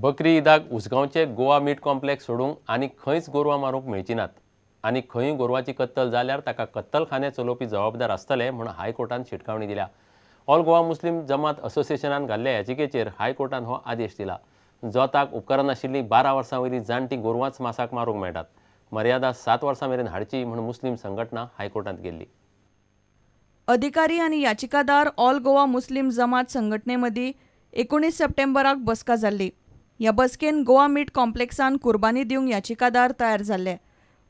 बकरी ईदाक उसगांवचे गोवा मीट कॉम्प्लेक्स सोडूंक आनी खंयच गोरवां मारूंक मेळची नात आनी खंयूय गोरवांची कत्तल जाल्यार ताका कत्तलखाने चलोवपी जबाबदार आसतले म्हूण हायकोर्टान शिटकावणी दिल्या. ऑल गोवा मुस्लीम जमात असोसिएशनान घाल्ल्या याचिकेचेर हायकोर्टान हो आदेश दिला. जोताक उपकरनाशिल्लीं 12 वर्सां वयलीं जाणटीं गोरवांच मासाक मारूंक मेळटात. मर्यादा 7 वर्सां मेरेन हाडची म्हूण मुस्लीम संघटना हायकोर्टांत गेल्ली. अधिकारी आनी याचिकादार ऑल गोवा मुस्लीम जमात संघटने मदीं 19 सप्टेंबराक बसका जाल्ली. ह्या बसकेन गोवा मीट कॉम्प्लेक्सान कुर्बानी दिवंक याचिकादार तयार जाल्ले.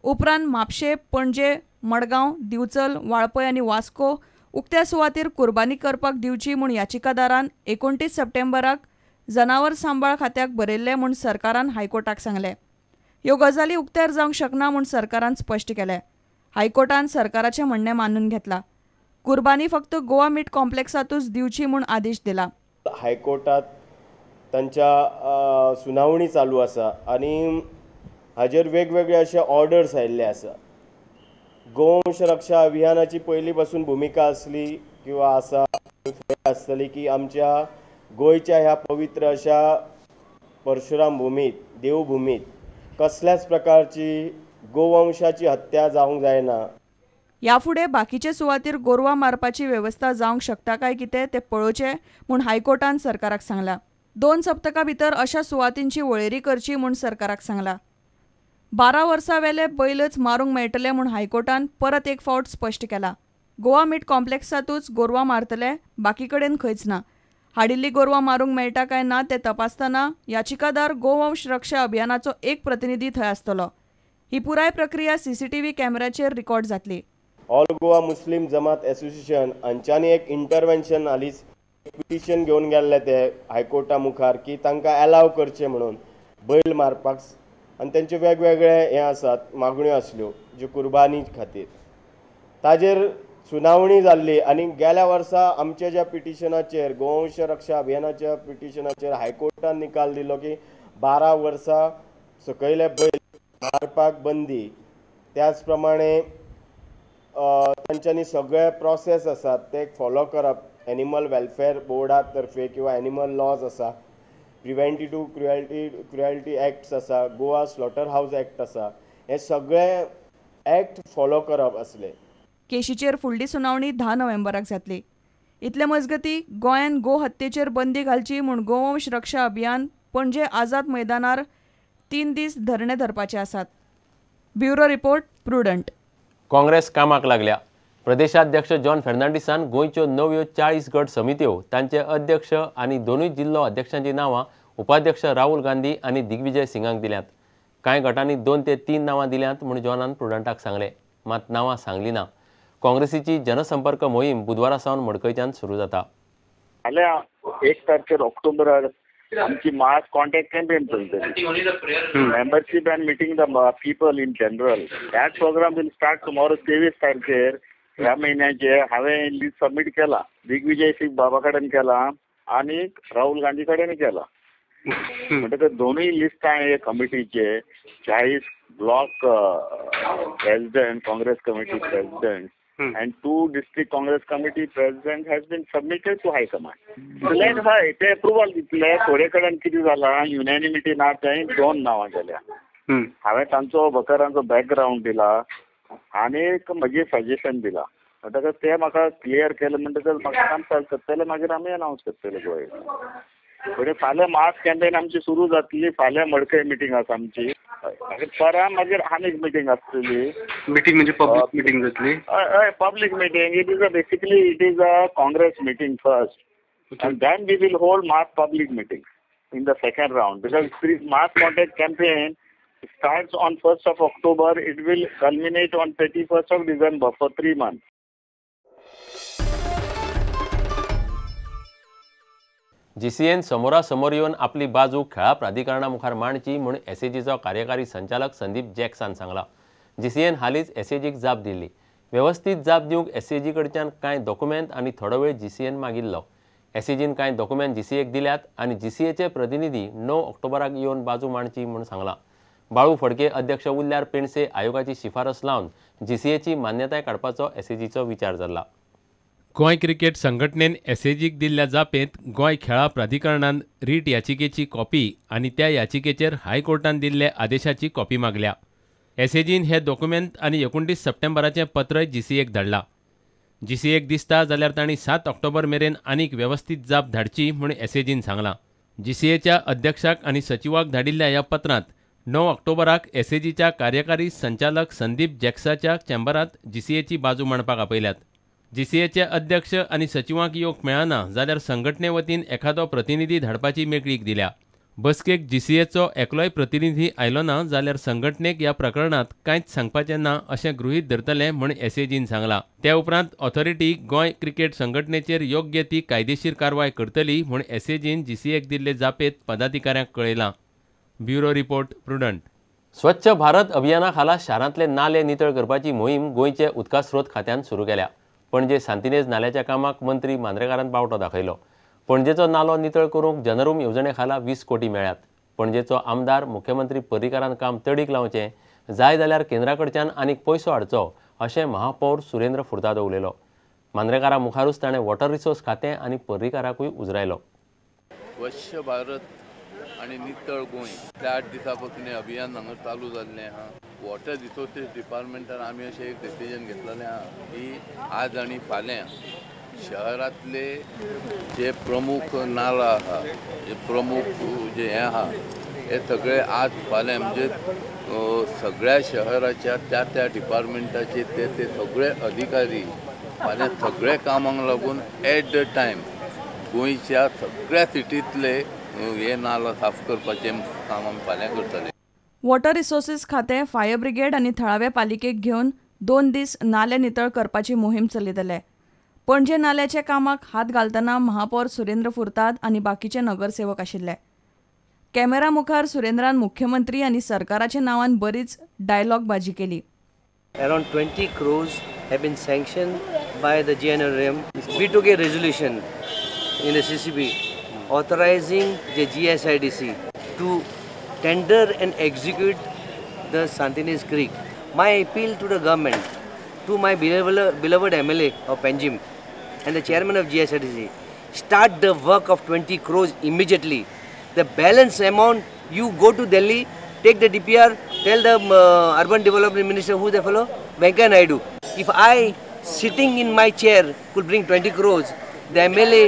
उपरांत म्हापशें, पणजे, मडगांव, दिवचल, वाळपय आनी वास्को उक्त्या सुवातेर कुर्बानी करपाक दिवची म्हूण याचिकादारान 29 सप्टेंबराक जनावर सांबाळ खात्याक बरयल्लें म्हूण सरकारान हायकोर्टाक सांगलें. ह्यो गजाली उक्त्यार जावंक शकना म्हूण सरकारान स्पश्ट केलें. हायकोर्टान सरकाराचें म्हणणें मानून घेतलां. कुर्बानी फक्त गोवा मीट कॉम्प्लेक्सांतूच दिवची म्हूण आदेश दिला. हायकोर्टात तांच्या सुनावणी चालू आसा आनी हाजेर वेगवेगळे अशे ऑर्डर्स आयिल्ले आसा. गोवंश रक्षा अभियानाची पयलीं पासून भुमिका आसली किंवा आसा आसतली की आमच्या गोंयच्या ह्या पवित्र अशा परशुराम भुमीत, देवभुमीत कसल्याच प्रकारची गोवंशाची हत्या जावंक जायना. ह्या फुडें बाकीचे सुवातेर गोरवां मारपाची वेवस्था जावंक शकता काय कितें तें पळोवचें म्हूण हायकोर्टान सरकाराक सांगलां. 2 सप्तकां भितर अशा सुवातींची वळेरी करची म्हूण सरकाराक सांगलां. 12 वर्सां वेले बैलच मारूंक मेळटले म्हूण हायकोर्टान परत एक फावट स्पश्ट केला. गोवा मीट कॉम्प्लेक्सांतूच गोरवां मारतले, बाकी कडेन खंयच ना. हाडिल्ली गोरवां मारूंक मेळटा काय ना तें तपासतना याचिकादार गोवंश रक्षा अभियानाचो एक प्रतिनिधी थंय आसतलो. ही पुराय प्रक्रिया सीसीटीव्ही कॅमेऱ्याचेर रिकॉर्ड जातली. ऑल गोवा मुस्लीम जमात असोसिएशन हांच्यांनी एक इंटरवेन्शन हालींच पिटिशन घेवन गेल्ले ते हायकोर्टा मुखार की तांकां एलाव करचें म्हणून बैल मारपाक आनी तेंचे वेगवेगळे हे आसात मागण्यो आसल्यो ज्यो कुर्बानी खातीर ताजेर सुनावणी जाल्ली आनी गेल्या वर्सा आमच्या ज्या पिटिशनाचेर गोवंश रक्षा अभियानाच्या पिटिशनाचेर हायकोर्टान निकाल दिलो की 12 वर्सां सकयले बैल मारपाक बंदी. त्याच प्रमाणे तांच्यांनी सगळे प्रोसेस आसात ते फॉलो करप एनिमल वेलफेअर बोर्डा तर्फे किंवा एनिमल लॉज आसा, प्रिवेंटिव्ह क्रुएल्टी एक्ट्स आसा, गोवा स्लॉटर हावज एक्ट आसा, हे सगळे एक्ट फॉलो करप आसले. केशीचेर फुडली सुनावणी 10 नोव्हेंबराक जातली. इतले मजगती गोंयान गो हत्येचेर बंदी घालची म्हूण गोवंश रक्षा अभियान पणजे आझाद मैदानार 3 दीस धरणे धरपाचे आसात. Bureau report, Prudent. Congress कामाक लागल्या. प्रदेशाध्यक्ष जॉन फेर्नांडीसान गोंयच्यो नव्यो 40 गट समित्यो, तांचे अध्यक्ष आनी दोनूय जिल्लो अध्यक्षांची नांवां उपाध्यक्ष राहुल गांधी आनी दिग्विजय सिंगांक दिल्यांत. कांय गटांनी 2 ते 3 नांवां दिल्यांत म्हूण जॉनान प्रुडंटाक सांगलें, मात नांवां सांगली ना. काँग्रेसीची जनसंपर्क मोहीम बुधवारा सावन मडकयच्यान सुरू जाता. फाल्यां 1 तारखेर ऑक्टोबरार आमची मास कॉन्टॅक्ट कॅम्पेन चलतली. Membership and meeting the people in general. That programme will start tomorrow 23 तारखेर ह्या म्हयन्याचे. हांवें लिस्ट सबमीट केला, दिग्विजय सिंग बाबा कडेन केला आनी राहुल गांधी कडेन केला. म्हणटकच दोनूय लिस्टां हे कमिटीचे 40 block president, Congress committee president and 2 district Congress committee president has been submitted to high command. Let हय ते अप्रुवल दितले. थोडे कडेन कितें जालां, युनॅनिमिटी ना, थंय 2 नांवां गेल्या. हांवें तांचो बकरांचो बॅकग्रावंड दिला आनी म्हजें सजेशन दिला. म्हणटकच ते म्हाका क्लियर केलें म्हणटकच म्हाका काम चालू करतले, मागीर आमी अनावन्स करतले गोंय. म्हणजे फाल्यां मास कॅम्पेन आमची सुरू जातली. फाल्यां मडकय मिटींग आसा आमची, मागीर परां मागीर आनीक मिटींग आसतली. मिटींग म्हणजे पब्लीक मिटींग जातली? हय हय, public meeting. It is a basically it is a Congress meeting first and then we will hold mass public meeting in the second round, because mass contact campaign starts on 1st of October. It will culminate on 31st of December for 3 months. GCN समोरासमोर येवन आपली बाजू खेळा प्राधिकरणा मुखार मांडची म्हूण एसएजीचो कार्यकारी संचालक संदीप जॅक्सान सांगला. जीसीएन हालींच एसएजीक जाप दिल्ली. वेवस्थीत जाप दिवंक एसएजी कडच्यान कांय डॉक्युमेंट आनी थोडो वेळ जीसीएन मागिल्लो. एसएजीन कांय डॉक्युमेंट जीसीएक दिल्यात आनी जीसीएचे प्रतिनिधी 9 ऑक्टोबराक येवन बाजू मांडची म्हूण सांगला. बाळू फडके अध्यक्ष उरल्यार पेणसे आयोगाची शिफारस लावन जीसीएची मान्यताय काडपाचो एसएजीचो विचार जाल्ला. गोंय क्रिकेट संघटनेन एसएजीक दिल्ल्या जापेंत गोंय खेळां प्राधिकरणान रीट याचिकेची कॉपी आनी त्या याचिकेचेर हायकोर्टान दिल्ल्या आदेशाची कॉपी मागल्या. एसएजीन हे दोकुमेंत आनी 29 सप्टेंबराचें पत्रय जीसीएक धाडलां. जीसीएक दिसता जाल्यार तांणी 7 ऑक्टोबर मेरेन आनीक वेवस्थीत जाप धाडची म्हूण एसएजीन सांगलां. जीसीएच्या अध्यक्षाक आनी सचिवाक धाडिल्ल्या ह्या पत्रांत 9 ऑक्टोबराक एसएजीच्या कार्यकारी संचालक संदीप जॅक्साच्या चेंबरांत जीसीएची बाजू मांडपाक आपयल्यात. जीसीएचे अध्यक्ष आनी सचिवांक येवंक मेळना जाल्यार संघटने वतीन एखादो प्रतिनिधी धाडपाची मेकळीक दिल्या. बसकेक जीसीएचो एकलोय प्रतिनिधी आयलो ना जाल्यार संघटनेक ह्या प्रकरणांत कांयच सांगपाचें ना अशें गृहीत धरतलें म्हूण एसएजीन सांगलां. त्या उपरांत ऑथॉरिटी गोंय क्रिकेट संघटनेचेर योग्य ती कायदेशीर कारवाय करतली म्हूण एसएजीन जीसीएक दिल्ले जापेंत पदाधिकाऱ्यांक कळयलां. Bureau report, Prudent. स्वच्छ भारत अभियाना खाला शारांतले नाले नितळ करपाची मोहीम गोंयचे उदका स्रोत खात्यान सुरू केल्या. पणजे सांतिनेज नाल्याच्या कामाक मंत्री मांद्रेकारान बावटो दाखयलो. पणजेचो नालो नितळ करूंक जनरूम येवजणे खाला 20 कोटी मेळ्ळ्यात. पणजेचो आमदार मुख्यमंत्री पर्रीकारान काम तडीक लावचें, जाय जाल्यार केंद्रा कडच्यान आनीक पयसो हाडचो अशें महापौर सुरेंद्र फुर्तादो उलयलो. मांद्रेकारा मुखारूच ताणें वॉटर रिसोर्स खातें आनी पर्रीकाराकूय उजरायलो. स्वच्छ भारत आनी नितळ गोंय 8 दिसां पासून हें अभियान हांगा चालू जाल्लें आहा. वॉटर रिसोर्सीस डिपार्टमेंटान आमी अशें एक डिसिजन घेतलेलें आहा की आज आनी फाल्यां शहरांतले जे प्रमुख नाला आहा, जे प्रमुख जे हें आहा, हे सगळे आज फाल्यां म्हणजे सगळ्या शहराच्या त्या त्या डिपार्टमेंटाचे ते ते सगळे अधिकारी फाल्यां सगळे कामांक लागून एट the time गोंयच्या सगळ्या सिटींतले हे नाला साफ करपाचें काम आमी फाल्यां करतले. वॉटर रिसोर्सीस खातें, फायर ब्रिगेड आनी थळावे पालिकेक घेवन 2 दीस नाले नितळ करपाची मोहीम चलयतले. पणजे नाल्याच्या कामाक हात घालतना महापौर सुरेंद्र फुर्ताद आनी बाकीचे नगरसेवक आशिल्ले. कॅमेरा मुखार सुरेंद्रान मुख्यमंत्री आनी सरकाराच्या नांवान बरीच डायलॉग बाजी केली. Around 20 crores have been sanctioned by the GNRM. We took a resolution in the CCB authorizing the GSIDC to tender and execute the Santinez Creek. My appeal to the government, to my beloved MLA of Panjim and the chairman of GSIDC, start the work of 20 crores immediately. The balance amount, you go to Delhi, take the DPR, tell the Urban Development Minister, who the fellow, Venkaiah Naidu. If I, sitting in my chair, could bring 20 crores, the MLA,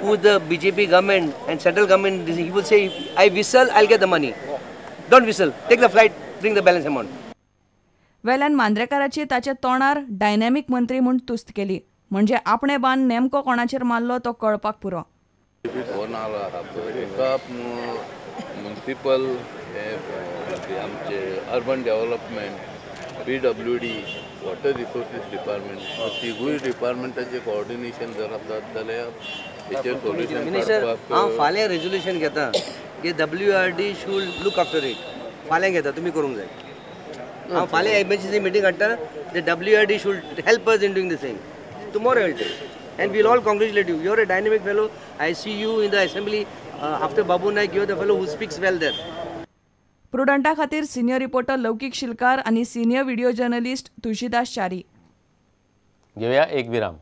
who the BJP government and central government, he will say, if I whistle, I'll get the money. Don't whistle, take the flight, bring the balance amount. वेल्यान मांद्रेकाराची ताच्या तोंडार dynamic मंत्री म्हूण तुस्त केली. म्हणजे आपणे बान नेमको कोणाचेर मारलो तो कळपाक पुरो. हो नालो आहा पळय तेका मुन्सिपल आमचे urban development, PWD, water resources department, तिगूय डिपार्टमेंटाचें कोऑर्डिनेशन जर जात जाल्यार हेचेर सोल्युशन काडपाक. हांव फाल्यां रेजोल्युशन घेता की WRD should look after it. फाल्यां घेता, तुमी करूंक जाय. हांव फाल्यां एमएचसी मिटींग हाडटा. The WRD should help us in doing the same. Tomorrow I will take. And we'll all congratulate you. You're a dynamic fellow. I see you in the assembly. After Babu Naik, you're the fellow who speaks well there. प्रुडंटा खातीर senior reporter लौकीक शिलकार आनी senior video journalist Tulsidas Chari. घेवया एक विराम.